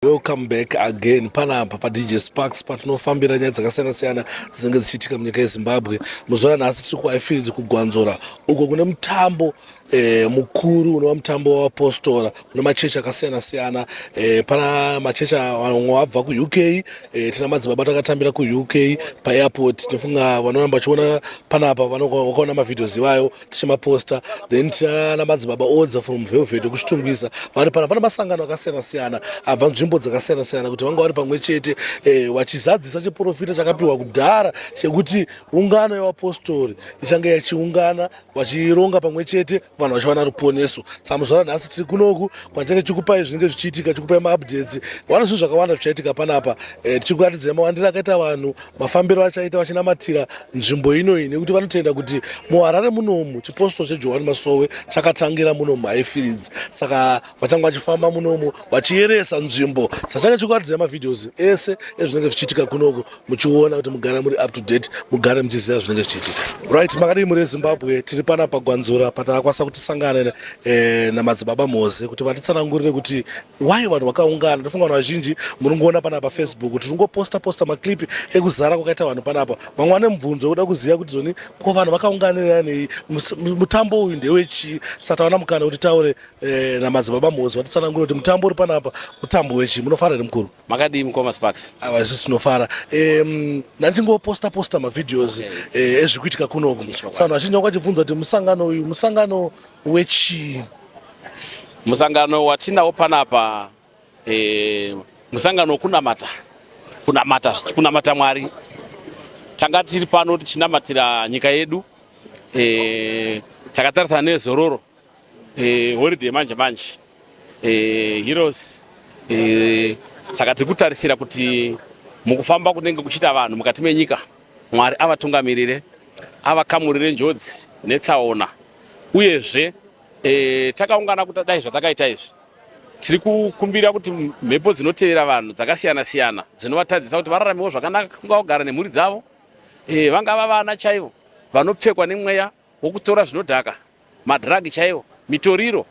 Welcome back again panapa paDJ Sparks patinofambira nyaya dzakasiyana siyana dzinenge dzichiitika munyika yeZimbabwe. Muzuva ranhasi tiri kuHighfields kuGwanzura uko kune mutambo eh, mukuru unova mutambo wavapostora une machechi akasiyana siyana eh, pana machechi vamwe vabva kuUK eh, tina madzibaba takatambira kuUK paairport. Tinofunga vanoramba vachiona panapa vakaona mavideos iwayo tichimaposta. Then tina madzibaba Odza from Velvet kuChitungwiza vari pana. Pane masangano akasiyana siyana abva nzvimbo dzakasiyana siyana kuti vanga vari pamwe chete vachizadzisa chiprofita chakapiwa kudhara chekuti ungano yevapostori ichange yachiungana vachironga pamwe chete, vanhu vachiwana ruponeso. Saka muzuva ranhasi tiri kunoku kwachange chikupai zvinenge zvichiitika, chikupai maupdates. Vane zvinhu zvakawanda zvichaitika panapa, tichikuratidzai mawandiro akaita vanhu, mafambiro achaita vachinamatira nzvimbo inoyi, nekuti vanotenda kuti muHarare munomu chipostori cheJohani Masowe chakatangira muno muHighfields. Saka vachange vachifamba munomu vachiyeresa nzvimbo. Sachange chikuratidza mavideos ese ezvinenge zvichiitika kunoku, muchiona kuti mugare muri up to date, mugare muchiziva zvinenge zvichiitika. Right, makadii muri Zimbabwe? Tiri pana paGwanzura patakakwanisa kuti tisangane namadzibaba Moze kuti vatitsanangurire kuti why vanhu vakaungana. Ndofunga vanhu vazhinji muri kungoona pana paFacebook tiri kungoposta posta maclip ekuzara kwakaita vanhu panapa. Vamwe vane mubvunzo wekuda kuziva kuti zoni ko vanhu vakaunganira nei, mutambo uyu ndewechii. Saka tawana mukana kuti taure namadzibaba Moze vatitsanangurire kuti mutambo uri panapa mutambo wechii. Munofara here, mukuru? Makadii, mukoma Sparks? Aiwa, isusu tinofara. Ndandichingoposta posta mavideos ezvikuitika kunoku. Saka vanhu vazhinji vanga vachibvunza kuti musangano uyu musangano wechii? Musangano watinawo panapa musangano wekunamata, kunamata, kunamata Mwari. Tanga tiri pano tichinamatira nyika yedu, takatarisana nezororo, holiday manje manje, heroes. Saka tiri kutarisira kuti mukufamba kunenge kuchiita vanhu mukati menyika, Mwari avatungamirire, avakamurire njodzi netsaona. Uyezve takaungana kuti dai zvatakaita izvi, tiri kukumbira kuti mhepo dzinotevera vanhu dzakasiyana siyana dzinovatadzisa kuti vararamewo zvakanaka, kungava kugara nemhuri dzavo, vangava vana chaivo vanopfekwa nemweya wokutora zvinodhaka, madhiragi chaivo, mitoriro.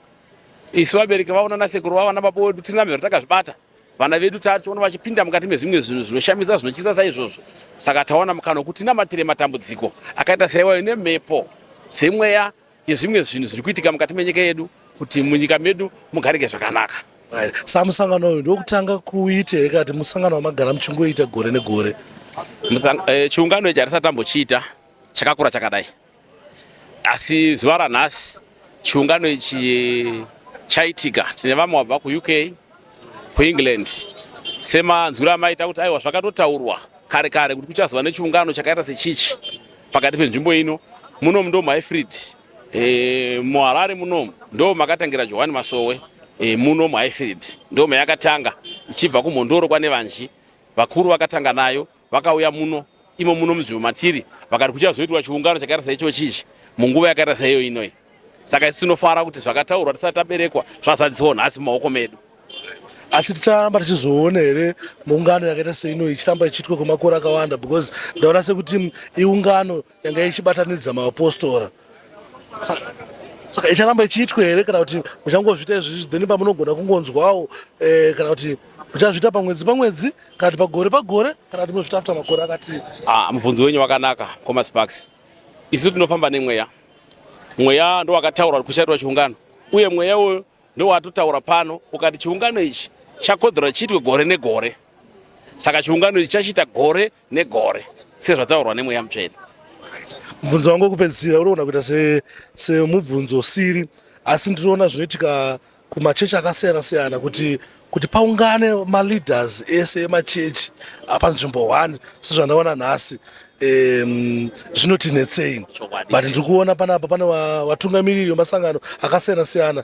Isu vabereki vavo nanasekuru vavo nababa wedu tina mhero takazvibata vana vedu, tationa vachipinda mukati mezvimwe zvinhu zvinoshamisa, zvinotyisa saizvozvo. Saka tawana mukana wekuti tinamatire matambudziko akaita saiwayo nemhepo dzemweya yezvimwe zvinhu zviri kuitika mukati menyika yedu, kuti munyika medu mugarike zvakanaka. Right. Saka musangano uyu ndokutanga kuita here, kati musangano wamagara muchingoita gore negore? Chiungano ichi hatisati tambochiita chakakura chakadai, asi zuva ranhasi chiungano ichi chaitika. Tine vamwe vabva kuUK, kuEngland, semanzwiro amaita kuti aiwa, zvakatotaurwa kare kare kuti kuchazova nechiungano chakaita sechichi pakati penzvimbo ino. Munomu ndo muHighfield, muHarare munomu ndo makatangira Johani Masowe. Muno muHighfield ndo mayakatanga ichibva kuMhondoro kwaNevanji. Vakuru vakatanga nayo vakauya muno imo muno munzvimbo matiri, vakati kuchazoitwa chiungano chakaita saichochichi munguva yakaita saiyo inoi. Saka isu tinofara kuti zvakataurwa tisati taberekwa zvazadziswawo nhasi mumaoko medu. Asi ticharamba tichizoona here muungano yakaita seino ichiramba ichiitwa kwemakore akawanda? Because ndaona sekuti iungano yanga ichibatanidza maapostora. Saka icharamba ichiitwa here, kana kuti muchangozviita izvizvi, then pamunogona kungonzwawo, kana kuti muchazviita pamwedzi pamwedzi, kana kuti pagore pagore, kana kuti munozviita after makore akati? Ah, mubvunzo wenyu wakanaka, mukoma Sparks. Isu tinofamba nemweya. Mweya ndo wakataura kuti kuchaitwa chiungano, uye mweya uyu ndo watotaura pano ukati chiungano ichi chakodzera chiitwe gore negore. Saka chiungano ichi chachiita gore negore sezvataurwa nemweya mutsvene. Mubvunzo wangu wekupedzisira unogona kuita semubvunzo siri, asi ndinoona zvinoitika kumachechi akasiyana siyana kuti paungane maleaders ese emachechi panzvimbo 1 sezvandaona nhasi, zvinotinetsei. But ndiri kuona panapa pane vatungamiriri vemasangano akasiyana siyana.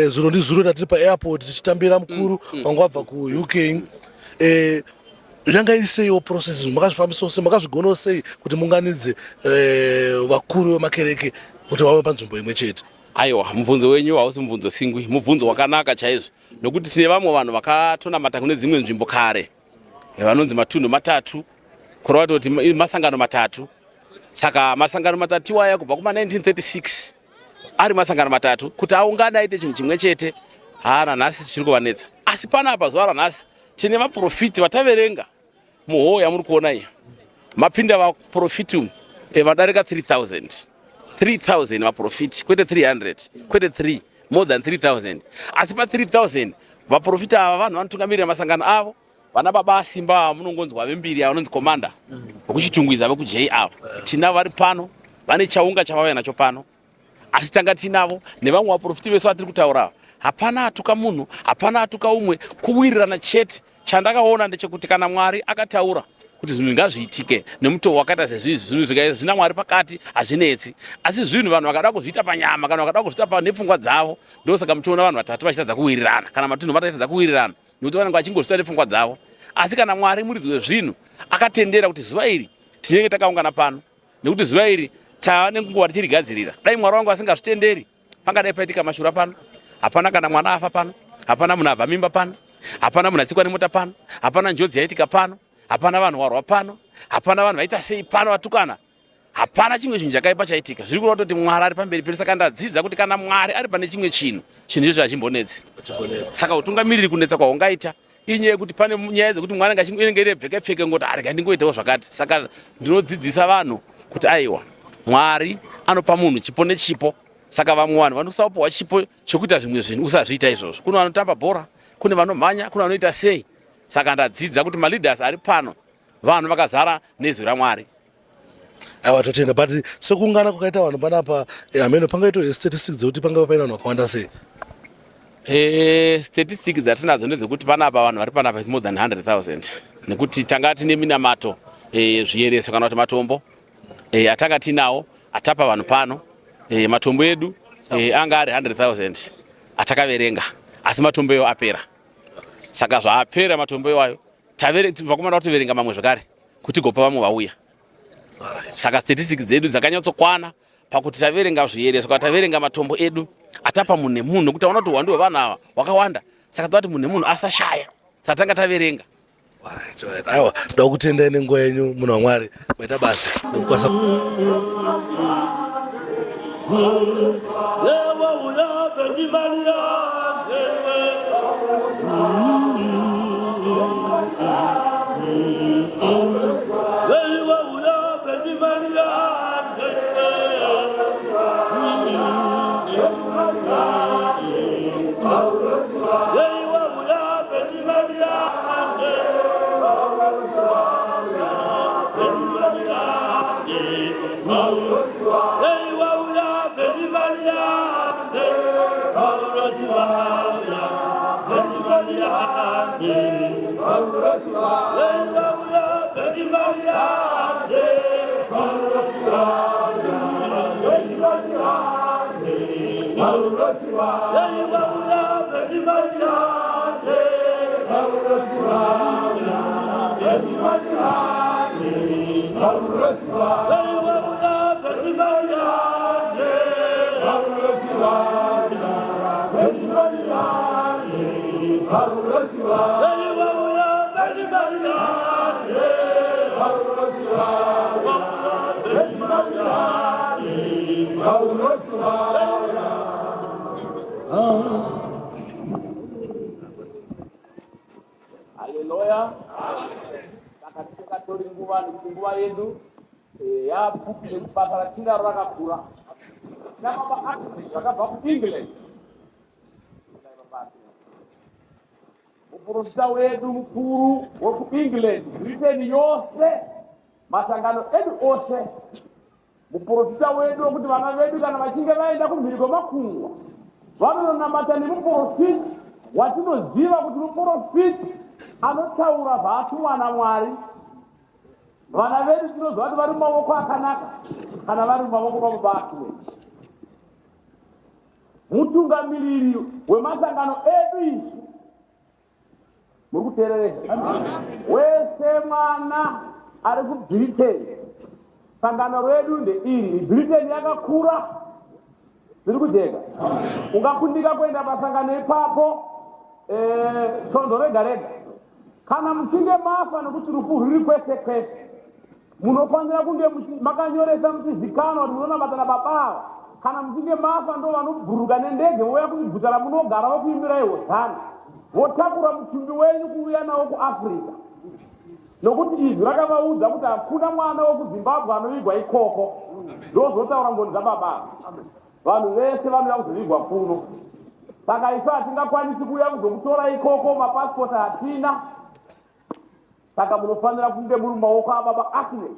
Zuro ndizuro tatiri paairport tichitambira mukuru wanga wabva kuUK. Yanga iri seiwo process? Makazvifambisawo sei? Makazvigonawo sei kuti munganidze vakuru vemakereke kuti vave panzvimbo imwe chete? Aiwa, mubvunzo wenyu hausi mubvunzo singwi, mubvunzo wakanaka chaizvo, nokuti tine vamwe vanhu vakatonamata kune dzimwe nzvimbo kare vanonzi matunhu matatu, kureva kuti masangano matatu. Saka masangano matatu iwaya kubva kuma1936 ari masangano matatu, kuti aungane aite chinhu chimwe chete, haana nhasi chiri kuvanetsa. Asi panapa zuva ranhasi Tine vaprofiti vataverenga muhoo yamuri kuona iyi. Mapinda vaprofiti umu eh, vadarika 3000. 3000 vaprofiti kwete 300 kwete 3 more than 3000 asi pa 3000 vaprofiti ava vanhu vanotungamirira masangano avo vana baba asimba ava munongonzwa vembiri ava vanonzi commander vekuchitungwiza vekuj ava tinavo vari pano vane chaunga chavauya nacho pano asi tanga tinavo nevamwe vaprofiti vese vatiri kutaura ava hapana atuka munhu hapana atuka umwe kuwirirana chete chandakaona ndechekuti kana mwari akataura kuti zvinhu ngazviitike nemutoo wakaita sezvizvi zvinhu zvikaita zvina mwari pakati hazvinetsi asi zvinhu vanhu vakada kuzviita panyama kana vakada kuzviita nepfungwa dzavo ndosaka muchiona vanhu vatatu vachitadza kuwirirana kana matunhu matatu achitadza kuwirirana nekuti vanenge vachingozviita nepfungwa dzavo asi kana mwari muridzi wezvinhu akatendera kuti zuva iri tinenge takaungana pano nekuti zuva iri tava nenguva tichirigadzirira dai mwari wangu asingazvitenderi pangadai paitika mashura pano hapana kana mwana afa pano hapana munhu abva mimba pano hapana munhu atsikwa nemota pano hapana njodzi yaitika pano hapana vanhu warwa pano hapana vanhu vaita sei pano vatukana hapana chimwe chinhu chakaipa chaitika zviri kureva kutoti mwari ari pamberi pedu saka ndadzidza kuti kana mwari ari pane chimwe chinhu chinhu ichocho hachimbonetsi saka utungamiriri kunetsa kwaungaita inyaya yekuti pane nyaya dzekuti mwana inenge iri pfeke pfeke ngoti arega ndingoitawo zvakati saka ndinodzidzisa vanhu kuti aiwa mwari anopa munhu chipo nechipo saka vamwe vanhu vanosapuwa chipo chekuita zvimwe zvinhu usazviita izvozvo kune vanotamba bhora kune vanomhanya kune vanoita sei saka ndadzidza kuti maleaders ari pano vanhu vakazara nezwi ramwari aiwa totenda but sekuungana kwakaita vanhu panapa eh, hameno pangaitwa statistics dzekuti pangava paine vanhu vakawanda sei eh, statistic dzatinadzo ndedzekuti panapa vanhu vari panapa is more than 100,000 nekuti tanga tine minamato eh, zviyereso kana kuti matombo atanga tinawo atapa vanhu pano matombo edu anga ari 100,000 atakaverenga asi matombo iwo apera saka zvaapera matombo iwayo vakomana vatoverenga mamwe zvekare kuti gopa vamwe vauya saka statistics dzedu dzakanyatsokwana pakuti taverenga zviyereso kana taverenga matombo edu atapa munhu nemunhu nekuti taona kuti uwandu hwevanhu ava hwakawanda saka toda kuti munhu nemunhu asashaya saka tanga taverenga aiwa ndoda kutendai nenguva yenyu munhu wamwari maita basa nekukwanisa Haleluya. Saka tisingatori nguva nekuti nguva yedu eh, yapfupi nekuti basa ratinaro rakakura. Tina baba Agnes vakabva kuEngland. Muprofita wedu mukuru wekuEngland, Britain yose, masangano edu ose Muporofita wedu wekuti vana vedu kana vachinge vaenda kumhiri kwemakungwa vanononamata nemuporofiti watinoziva kuti muporofiti anotaura zvaatumwa naMwari. Vana vedu tinoziva kuti vari mumavoko akanaka kana vari mumavoko mababa Atuwe. Mutungamiriri wemasangano edu isu muri kuteereresa wese mwana ari kubritain sangano redu ndeiri britain yakakura zviri kujeka ungakundika kuenda pasangano ipapo eh, svondo rega rega kana muchinge mafa nokuti rufu rwuri kwese kwese munofanira kunge makanyoresa muchizikanwa kuti munonamata nababa ava kana muchinge mafa ndo vanobhuruka nendege vouya kuguta ramunogara vokuimirai hozana. Votakura mutumbi wenyu kuuya nawo kuAfrica nokuti izwi rakavaudza kuti hakuna mwana wekuZimbabwe anovigwa ikoko. Ndozvotaura ngoni dzababa. Vanhu vese vanouya kuzovigwa kuno. Saka isu hatingakwanisi kuuya kuzokutora ikoko, mapasipoti hatina. Saka munofanira kunge muri mumaoko ababa Agnes.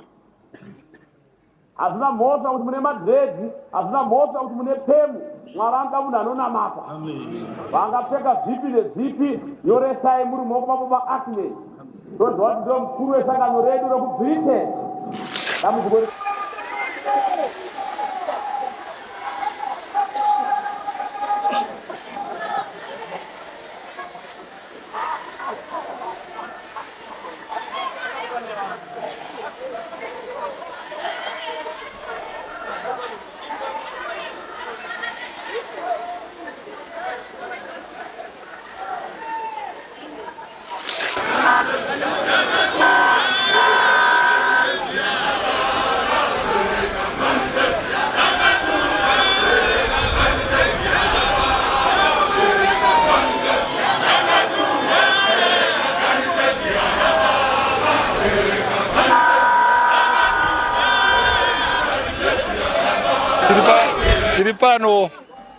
Hazvina mhosva kuti mune madredzi, hazvina mhosva kuti mune pemu. Mwari anoda munhu anonamata. Vangapfeka zvipi nezvipi, nyoresai muri mumaoko mababa Agnes. Toziva kuti ndivo mukuru wesangano redu rekuBritain. Dambudziko Tiri pano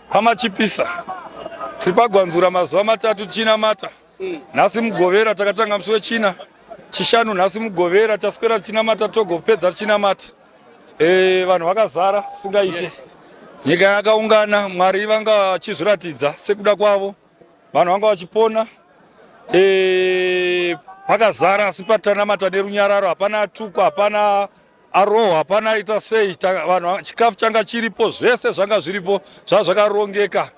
pamachipisa, tiri pagwanzura mazuva matatu tichinamata. Nhasi Mugovera takatanga musi wechina, Chishanu nhasi Mugovera taswera tichinamata, togopedza tichinamata. E, vanhu vakazara singaite. Yes. Nyika yakaungana, Mwari vanga vachizviratidza sekuda kwavo, vanhu vanga vachipona. E, pakazara asi patanamata nerunyararo, hapana atukwa, hapana arohwa, hapana aita sei. Vanhu chikafu changa chiripo, zvese zvanga zviripo, zvanga zvakarongeka.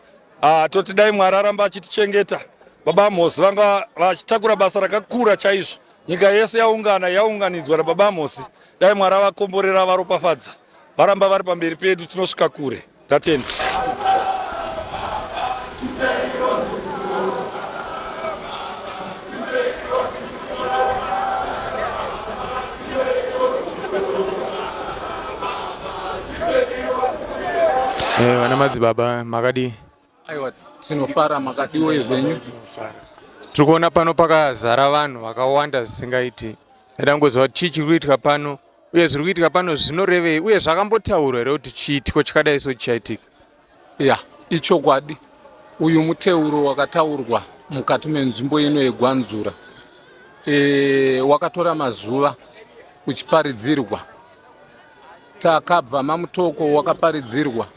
Ah, toti dai Mwari aramba achitichengeta. Baba Amosi vanga vachitakura basa rakakura chaizvo. Nyika yese yaungana, yaunganidzwa naBaba Amosi. Dai Mwari avakomborera, avaropafadza. Varamba vari pamberi pedu, tinosvika kure. Ndatenda. Eh, vana madzibaba makadii? Aiwa, tinofara. Makadiwo zvenyu? Tiri kuona pano pakazara vanhu vakawanda zvisingaiti. Ndaida kungoziva kuti chii chiri kuitika pano uye zviri kuitika pano zvinorevei uye zvakambotaurwa here kuti chiitiko chakadai so chichaitika? Ya, ichokwadi. Uyu muteuro wakataurwa mukati menzvimbo ino yeGwanzura. E, wakatora mazuva uchiparidzirwa. Takabva maMutoko wakaparidzirwa,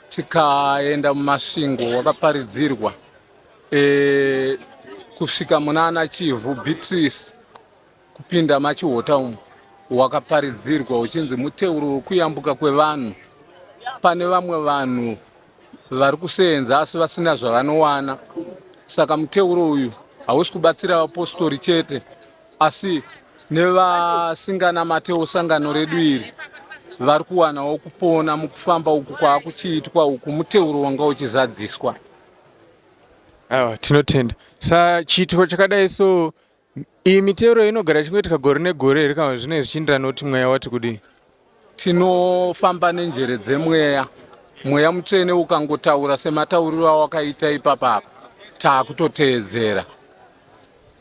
tikaenda muMasvingo wakaparidzirwa, e, kusvika munana Chivhu Beatrice, kupinda maChihota umu wakaparidzirwa uchinzi muteuro wekuyambuka kwevanhu. Pane vamwe vanhu vari kuseenza asi vasina zvavanowana, saka muteuro uyu hausi kubatsira vapostori chete asi nevasinganamatewo sangano redu iri vari kuwanawo kupona mukufamba uku kwaakuchiitwa uku. Muteuro wanga uchizadziswa. Aiwa, tinotenda. Sa chiitiko chakadai so, iyi miteuro inogara ichingoitika gore negore here kana zvinenge zvichienderana nokuti mweya wati kudii? Tinofamba nenjere dzemweya. Mweya mutsvene ukangotaura sematauriro awakaita ipapa apa, taakutoteedzera.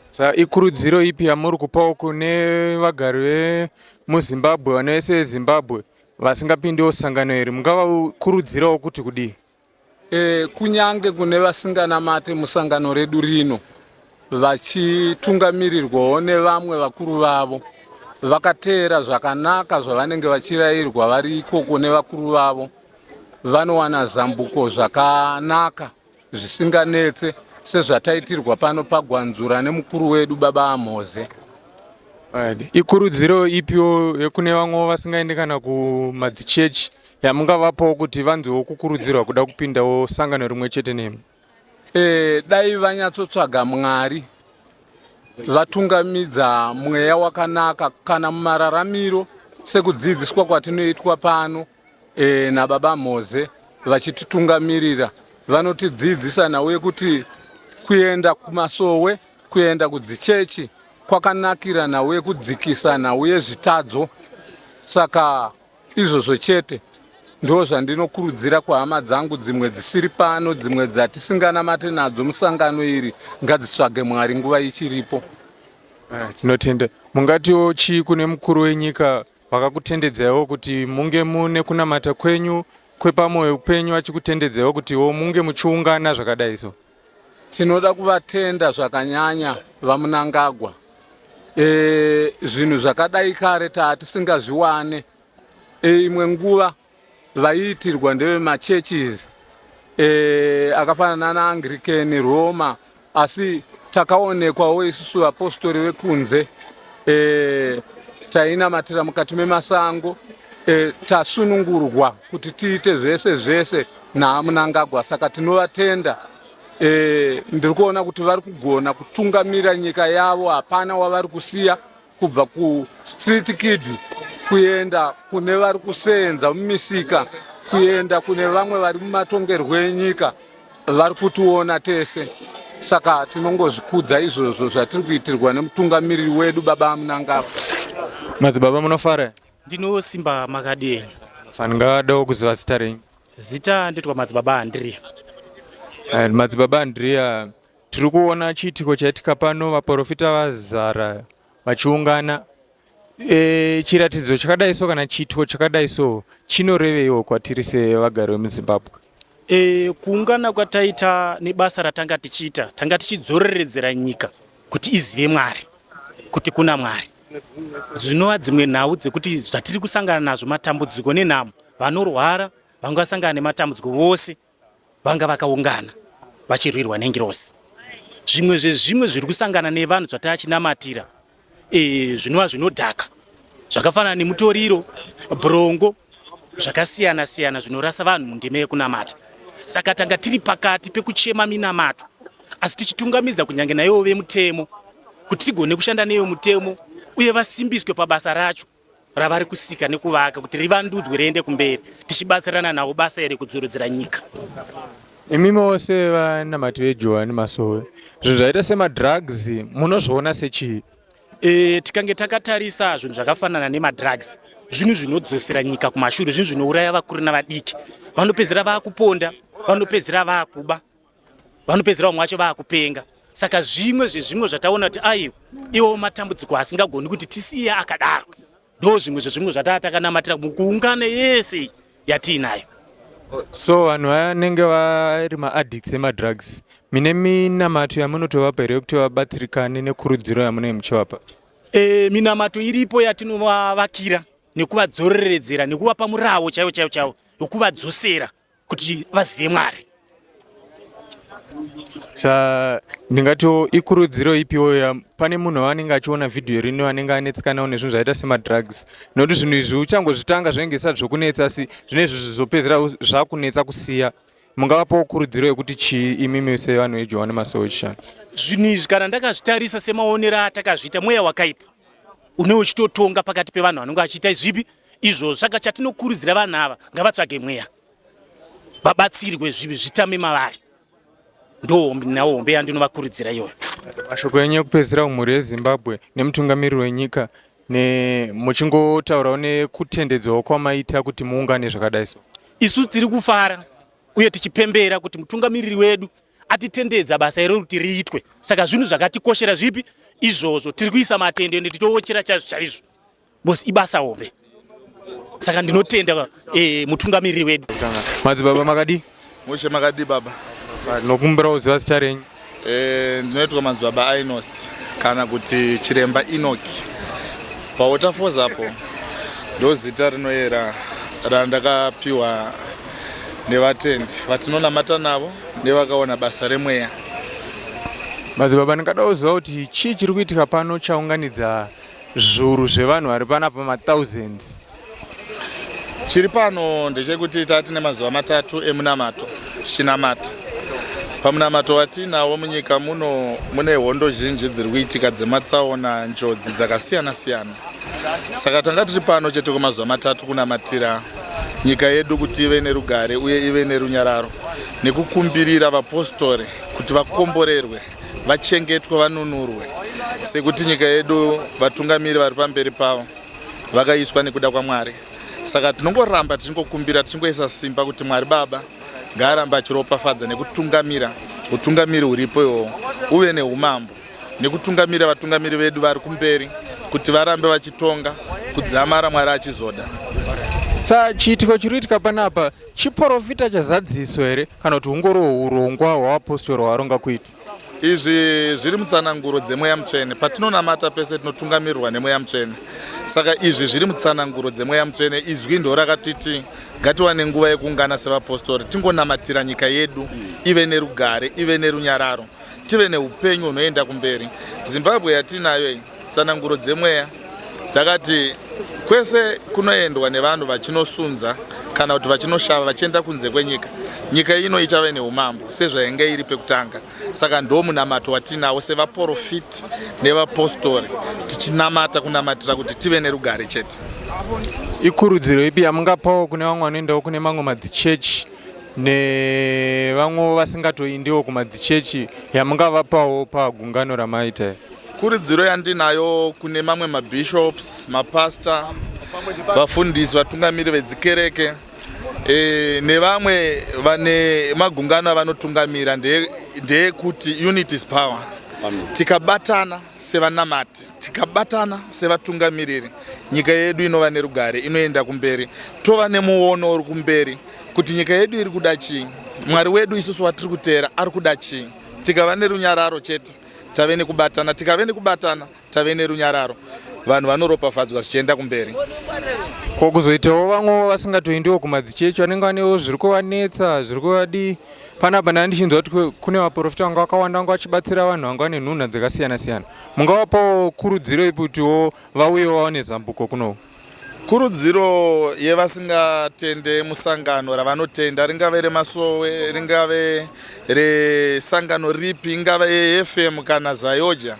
Sa ikurudziro ipi yamuri kupawo kune vagari vemuZimbabwe, vana vese veZimbabwe vasingapindiwo sangano iri, mungavakurudzirawo kuti kudii? E, kunyange kune vasinganamate musangano redu rino vachitungamirirwawo nevamwe vakuru vavo, vakateera zvakanaka zvavanenge vachirayirwa vari ikoko nevakuru vavo, vanowana zambuko zvakanaka zvisinganetse sezvataitirwa pano paGwanzura nemukuru wedu Baba Amhoze. Ikurudziro ipiwo yekune vamwewo vasingaendi kana kumadzichechi yamungavapawo kuti vanzwewo kukurudzirwa kuda kupindawo sangano rimwe chete nemi? E, dai vanyatsotsvaga Mwari, vatungamidza mweya wakanaka kana mumararamiro sekudzidziswa kwatinoitwa pano e, nababa Mhoze vachititungamirira, vanotidzidzisa nhau yekuti kuenda kumasowe, kuenda kudzichechi kwakanakira nhau yekudzikisa nhau yezvitadzo. Saka izvozvo chete. Ndo zvandinokurudzira kuhama dzangu dzimwe dzisiri pano, dzimwe dzatisinganamate nadzo musangano iri, ngadzitsvage Mwari nguva ichiripo. Tinotenda. Mungatiwo chii kune mukuru wenyika vakakutendedzaiwo kuti munge mune kunamata kwenyu kwepamwoyo penyu achikutendedzaiwo kutiwo munge muchiungana zvakadai so? Tinoda kuvatenda zvakanyanya VaMnangagwa. E, zvinhu zvakadai kare tatisingazviwane. E, imwe nguva vaiitirwa ndevemachurches e, akafanana naAnglican, Roma, asi takaonekwawo isusu vapostori vekunze e, tainamatira mukati memasango e, tasunungurwa kuti tiite zvese zvese naamunangagwa saka tinovatenda e, ndiri kuona kuti vari kugona kutungamira nyika yavo hapana wavari kusiya kubva kustreet kid kuenda kune vari kuseenza mumisika kuenda kune vamwe vari mumatongerwo enyika vari kutiona tese saka tinongozvikudza izvozvo zvatiri kuitirwa nemutungamiriri wedu baba Mnangagwa. Madzibaba munofara? Ndinosimba makadii? Ndingadawo kuziva zita renyu. Zita nditwa Madzibaba Andrea. Madzibaba Andrea, tiri kuona chiitiko chaitika pano, vaprofita vazara vachiungana. E, chiratidzo chakadai so kana chiitiko chakadai so chinoreveiwo kwatiri sevagari vemuZimbabwe? E, kuungana kwataita nebasa ratanga tichiita, tanga tichidzoreredzera nyika kuti izive Mwari, kuti kuna Mwari. Zvinova dzimwe nhau dzekuti zvatiri kusangana nazvo matambudziko nenhamo, vanorwara vanga vasangana nematambudziko vose vanga vakaungana vachirwirwa nengirozi. Zvimwe zvezvimwe zviri kusangana nevanhu zvatachinamatira e, zvinova zvinodhaka zvakafanana nemutoriro, brongo zvakasiyana siyana zvinorasa vanhu mundima yekunamata. Saka tanga tiri pakati pekuchema minamato asi tichitungamidza kunyange naivo vemutemo kuti tigone kushanda neyo mutemo uye vasimbiswe pabasa racho ravari kusika nekuvaka kuti rivandudzwe riende kumberi tichibatsirana navo basa iri kudzorodzera nyika. Imi mose vanamati veJohani Masowe, zvinhu zvaita semadrugs munozviona sechii? E, tikange takatarisa zvinhu zvakafanana nemadrugs zvinhu zvinodzosera nyika kumashure, zvinhu zvinouraya vakuru navadiki, vanopedzera vakuponda, vanopedzera vakuba, vanopedzera vamwe vacho vakupenga. Saka zvimwe zvezvimwe zvataona kuti aiwa iwo matambudziko asingagoni kuti tisiye akadaro, ndo zvimwe zvezvimwe zvataa takanamatira mukuungana yese yatiinayo. So vanhu vanenge vari maaddicts emadrugs, mine minamato yamunotovapa here yekuti vabatsirikane nekurudziro yamunenge muchivapa? E, minamato iripo yatinovavakira nekuvadzoreredzera nekuvapa murawo chaiwo chaiwo chaiwo wekuvadzosera kuti vazive Mwari. Sa ndingatiwo ikurudziro ipiwo ya pane munhu waanenge achiona vhidhiyo rino anenge anetsikanawo nezvinhu zvaita semadrugs, nokuti zvinhu izvi uchangozvitanga zvinenge zvisati zvokunetsa, asi zvine izvi zvizopedzera zvakunetsa kusiya. Mungavapawo kurudziro yekuti chii imimi sevanhu veJohani Masowe Chishanu? Zvinhu izvi kana ndakazvitarisa semaonero atakazviita, mweya wakaipa une uchitotonga pakati pevanhu vanenge vachiita zvipi izvozvo. Saka chatinokurudzira vanhu ava ngavatsvage mweya vabatsirwe zvivi zvitame mavari. Ndo nhau hombe yandinovakurudzira iyoyo. Mashoko enyu ekupedzisira kumhuri yeZimbabwe nemutungamiriri wenyika ne muchingotaurawo nekutendedzawo kwamaita kuti muungane zvakadai so. Isu tiri kufara uye tichipembera kuti mutungamiriri wedu atitendedza basa iro kuti riitwe. Saka zvinhu zvakatikoshera zvipi izvozvo, tiri kuisa matendo ende tichiochera chaizvo chaizvo because ibasa hombe. Saka ndinotenda e, mutungamiriri wedu. Madzibaba makadii? Mushe makadii baba? Ndinokumbira kuziva zita renyu. Eh, ndinoitwa madzibaba Ainost kana kuti Chiremba Enoki. PaWaterfalls apo ndozita rinoyera randakapiwa nevatendi vatinonamata navo nevakaona basa remweya. Madzibaba, ndingada kuziva kuti chii chiri kuitika pano chaunganidza zviuru zvevanhu vari panapa, mathousands? Chiri pano ndechekuti tatine mazuva matatu emunamato tichinamata. Pamunamato watinawo munyika muno mune hondo zhinji dziri kuitika dzematsaona, njodzi dzakasiyana siyana. Saka tanga tiri pano chete kwemazuva matatu kunamatira nyika yedu kuti ive nerugare uye ive nerunyararo, nekukumbirira vapostori kuti vakomborerwe, vachengetwe, vanunurwe, sekuti nyika yedu vatungamiri vari pamberi pavo vakaiswa nekuda kwaMwari. Saka tinongoramba tichingokumbira tichingoisa simba kuti Mwari Baba ngaarambe achiropafadza nekutungamira utungamiri huripo ihoho uve neumambo nekutungamira vatungamiri vedu vari kumberi kuti varambe vachitonga kudzamara Mwari achizoda. Sa chiitiko chiri kuitika panapa chiporofita chazadziso here kana kuti hungori hurongwa hwavapostori hwaronga kuita? Izvi zviri mutsananguro dzemweya mutsvene. Patinonamata pese tinotungamirirwa nemweya mutsvene. Saka izvi zviri mutsananguro dzemweya mutsvene. Izwi ndo rakatiti ngatiwane nguva yekuungana sevapostori tingonamatira nyika yedu ive nerugare, ive nerunyararo, tive neupenyu hunoenda kumberi. Zimbabwe yatinayo iyi, tsananguro dzemweya dzakati kwese kunoendwa nevanhu vachinosunza kana kuti vachinoshava vachienda kunze kwenyika, nyika ino ichave neumambo sezvainge iri pekutanga. Saka ndo munamato watinawo sevaporofiti nevapostori, tichinamata kunamatira kuti tive nerugare chete. Ikurudziro ipi yamungapawo kune vamwe vanoendawo kune mamwe madzichechi nevamwewo vasingatoindiwo kumadzichechi yamungavapawo pagungano ramaita? Kurudziro yandinayo kune mamwe mabishops, mapasta, vafundisi, vatungamiri vedzikereke nevamwe vane magungano avanotungamira ndeyekuti unity is power. Tikabatana sevanamati, tikabatana sevatungamiriri, nyika yedu inova nerugare, inoenda kumberi, tova nemuono uri kumberi kuti nyika yedu iri kuda chii, Mwari wedu isusu watiri kuteera ari kuda chii. Tikava nerunyararo chete tave nekubatana, tikave nekubatana tave nerunyararo, vanhu vanoropafadzwa zvichienda kumberi. Ko kuzoitawo vamwewo vasingatoendiwo kumadzichechi vanenge vanewo zviri kuvanetsa, zviri kuvadii panapa? Ndanga ndichinzwa kuti kune vaprofita vanga vakawanda vanga vachibatsira vanhu vanga vane nhunha dzakasiyana siyana. Mungavapawo kurudziro ipi kutiwo vauyewo vawane zambuko kunoku? Kurudziro yevasingatende musangano ravanotenda, ringave remasowe, ringave resangano ripi, ingave yeFM kana Zayoja,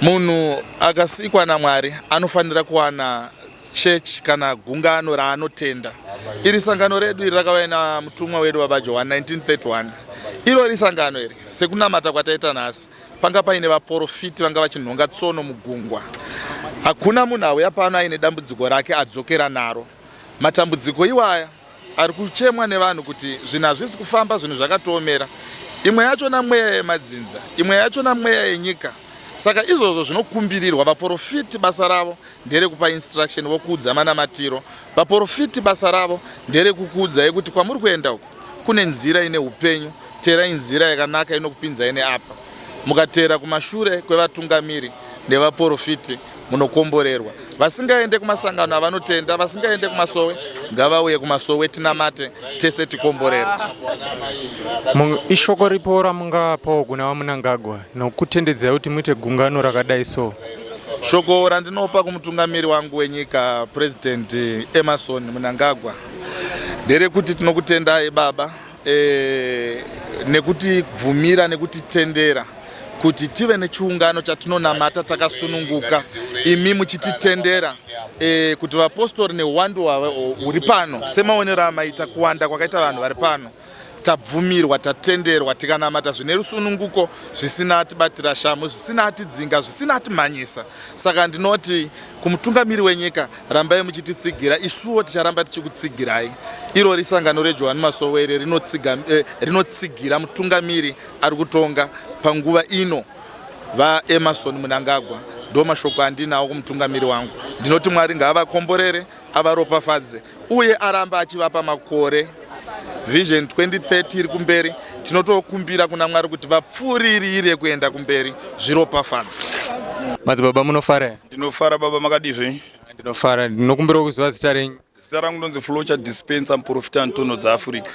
munhu akasikwa naMwari anofanira kuwana chechi kana gungano raanotenda. Iri sangano redu iri rakauya namutumwa wedu Baba Johani 1931. Irori sangano iri, sekunamata kwataita nhasi, panga paine vaporofiti vanga vachinhonga tsono mugungwa. Hakuna munhu auya pano aine dambudziko rake adzokera naro. Matambudziko iwaya ari kuchemwa nevanhu kuti zvinhu hazvisi kufamba, zvinhu zvakatoomera. Imwe yachona mweya yemadzinza, imwe yachona mweya yenyika. Saka izvozvo zvinokumbirirwa. Vaporofiti basa ravo nderekupa instruction, vokuudza manamatiro. Vaporofiti basa ravo nderekukuudzai kuti kwamuri kuenda uku kune nzira ine upenyu, teerai nzira yakanaka inokupinzai neapa. Mukateera kumashure kwevatungamiri nevaporofiti munokomborerwa. Vasingaende kumasangano avanotenda, vasingaende kumasowe, ngavauye kumasowe tinamate tese tikomborerwe. Ishoko ripo ramungapawo kuna VaMnangagwa nokutendedzai kuti muite gungano rakadai so? Shoko randinopa kumutungamiri wangu wenyika President Emmerson Mnangagwa nderekuti tinokutendai baba nekutibvumira nekutitendera kuti tive nechiungano chatinonamata takasununguka, imi muchititendera kuti vapostori neuwandu huri pano semaonero amaita kuwanda kwakaita vanhu vari pano, tabvumirwa, tatenderwa, tikanamata zvine rusununguko, zvisina atibatira shamu, zvisina atidzinga, zvisina atimhanyisa. Saka ndinoti kumutungamiri wenyika, rambai muchititsigira, isuwo ticharamba tichikutsigirai. Irori sangano reJohani Masowere rinotsigira mutungamiri ari kutonga panguva ino, VaEmmerson Mnangagwa. Ndo mashoko andinawo kumutungamiri wangu. Ndinoti Mwari ngaavakomborere, avaropafadze uye aramba achivapa makore. Vision 2030 iri kumberi, tinotokumbira kuna Mwari kuti vapfuuririre kuenda kumberi, zviropafadzwe. Madzibaba, munofara here? Ndinofara baba, makadii zvenyu? Ndinofara. Ndinokumbira kuziva zita renyu. Zita rangu ndonzi Flocha Dispenser, muprofita Antono dzaAfrica.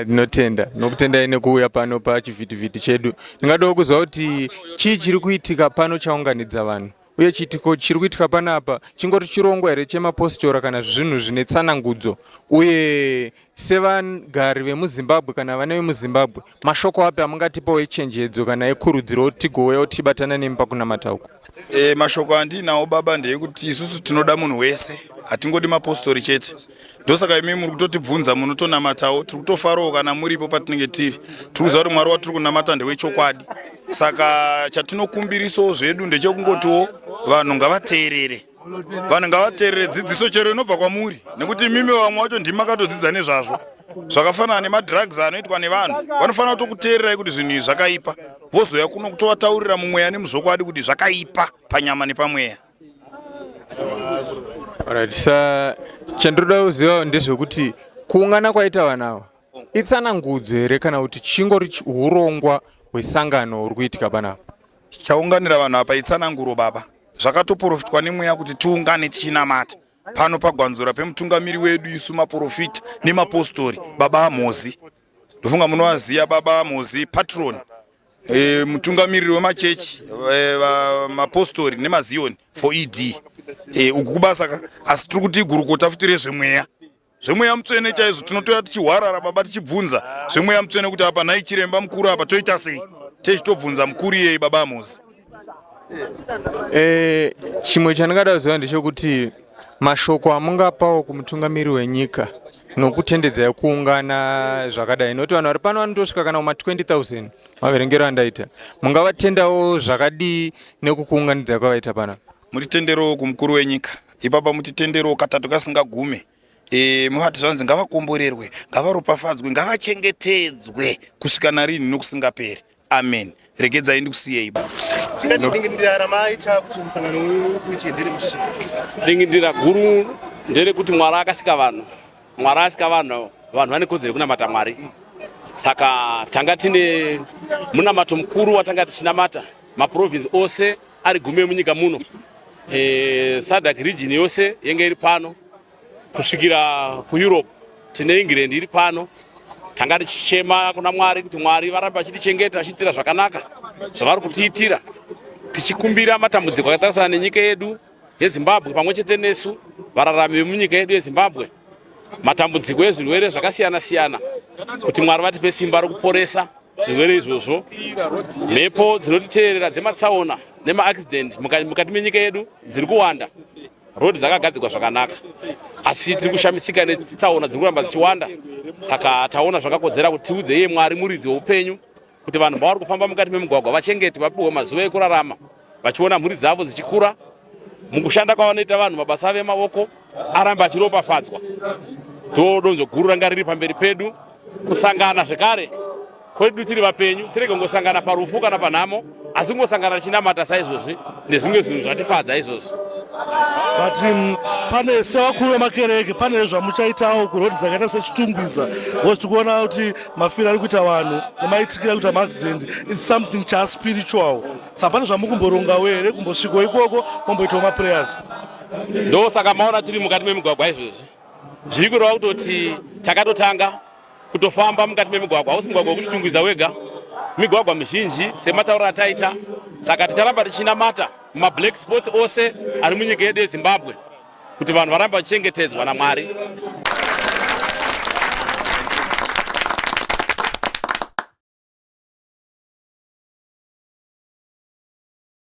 Ndinotenda, ndinokutendai nekuuya pano pachivhitivhiti chedu. Ndingadawo kuziva kuti chii chiri kuitika pano chaunganidza vanhu, uye chiitiko chiri kuitika panapa chingori chirongwa here chemapostora kana zvinhu zvine tsanangudzo, uye sevagari vemuZimbabwe kana vana vemuZimbabwe, mashoko api amungatipawo echenjedzo kana ekurudziro tigouyawo tichibatana nemi pakunamata uku? Mashoko andinawo baba ndeyekuti isusu tinoda munhu wese, hatingodi mapostori chete. Ndosaka imi muri kutotibvunza, munotonamatawo, tiri kutofarawo kana muripo patinenge tiri. Tiri kuziva kuti Mwari watiri kunamata ndewechokwadi. Saka chatinokumbirisawo zvedu ndechekungotiwo vanhu ngavateerere. Vanhu ngavateerere dzidziso chero inobva kwamuri nekuti imimi vamwe vacho ndimi makatodzidza nezvazvo. Zvakafanana nemadrugs anoitwa nevanhu, vanofanira kutokuteererai kuti zvinhu izvi zvakaipa, vozouya kuno kutovataurira mumweya nemuzvokwadi kuti zvakaipa panyama nepamweya. Alright, sa chandinoda kuziva ndezvekuti kuungana kwaita vanhu ava itsanangudzo here kana kuti chingori hurongwa hwesangano huri kuitika panapa? Chaunganira vanhu apa itsananguro baba. Zvakatoprofitwa nemweya kuti tiungane tichinamata pano pagwanzura pemutungamiri wedu isu maprofita nemapostori baba Amozi. Ndofunga munovaziva baba Amozi patron e, mutungamiriri wemachechi e, mapostori nemazioni for ed e, uku kubasa ka asi tiri kuti igurukota futi rezvemweya zvemweya mutsvene chaizvo tinotouya tichihwarara baba tichibvunza zvemweya mutsvene kuti apa nhai chiremba mukuru apa toita sei techitobvunza mukuru iyei baba amozi e, chimwe chandingada kuziva ndechekuti mashoko amungapawo kumutungamiri wenyika nokutendedzai kuungana zvakadai nokuti vanhu vari pano vanotosvika kana kuma 20000 maverengero andaita mungavatendawo zvakadii nekukuunganidzai kwavaita pana mutitenderowo kumukuru wenyika ipapa mutitenderowo katatu kasingagume e, muvati zvanzi ngavakomborerwe ngavaropafadzwe ngavachengetedzwe kusvika narini nokusingaperi amen regedzai ndikusiyei baba tingati dingindira ramaita kuti musangano uyu uite nderekuti chii dingindira guru nderekuti mwari akasika vanhu mwari asika vanhu vanhu vane kodzero yekunamata mwari saka tanga tine munamato mukuru watanga tichinamata maprovinsi ose ari gumi emunyika muno e, sadak region yose yenge iri pano kusvikira kueurope tine england iri pano tanga tichichema kuna mwari kuti mwari varambe vachitichengeta vachitiitira zvakanaka zvavari kutiitira tichikumbira matambudziko akatarisana nenyika yedu yezimbabwe pamwe chete nesu vararami vemunyika yedu yezimbabwe matambudziko ezvirwere zvakasiyana siyana kuti mwari vatipe simba rokuporesa zvirwere izvozvo mhepo dzinotiteerera dzematsaona nemaaccident mukati menyika yedu dziri kuwanda road dzakagadzirwa zvakanaka asi tiri kushamisika netsaona dziri kuramba dzichiwanda saka taona zvakakodzera kuti tiudze iye mwari muridzi weupenyu kuti vanhu pavari kufamba mukati memugwagwa vachengete vapiwe mazuva ekurarama vachiona mhuri dzavo dzichikura mukushanda kwavanoita vanhu mabasa avo emaoko arambe achiropafadzwa ndo donzvo guru ranga riri pamberi pedu kusangana zvekare kwedu tiri vapenyu tirege kungosangana parufu kana panhamo asi kungosangana tichinamata saizvozvi nezvimwe zvinhu zvatifadza izvozvi but um, pane sevakuru vemakereke pane zvamuchaitawo kuroad dzakaita sechitungwiza because tikuona kuti mafiro ari kuita vanhu nemaitikiro ari kuita maaccident its something chaspiritual saka pane zvamukumborongawo here kumbosvikawo ikoko momboitawo maprayers ndosaka maona tiri mukati memigwagwa izvozvi zviri kureva kutoti takatotanga kutofamba mukati memigwagwa hausi mugwagwa wekuchitungwiza wega migwagwa mizhinji sematauro ataita saka ticharamba tichinamata mumablack spots ose ari munyika yedu yezimbabwe kuti vanhu varambe vachichengetedzwa namwari.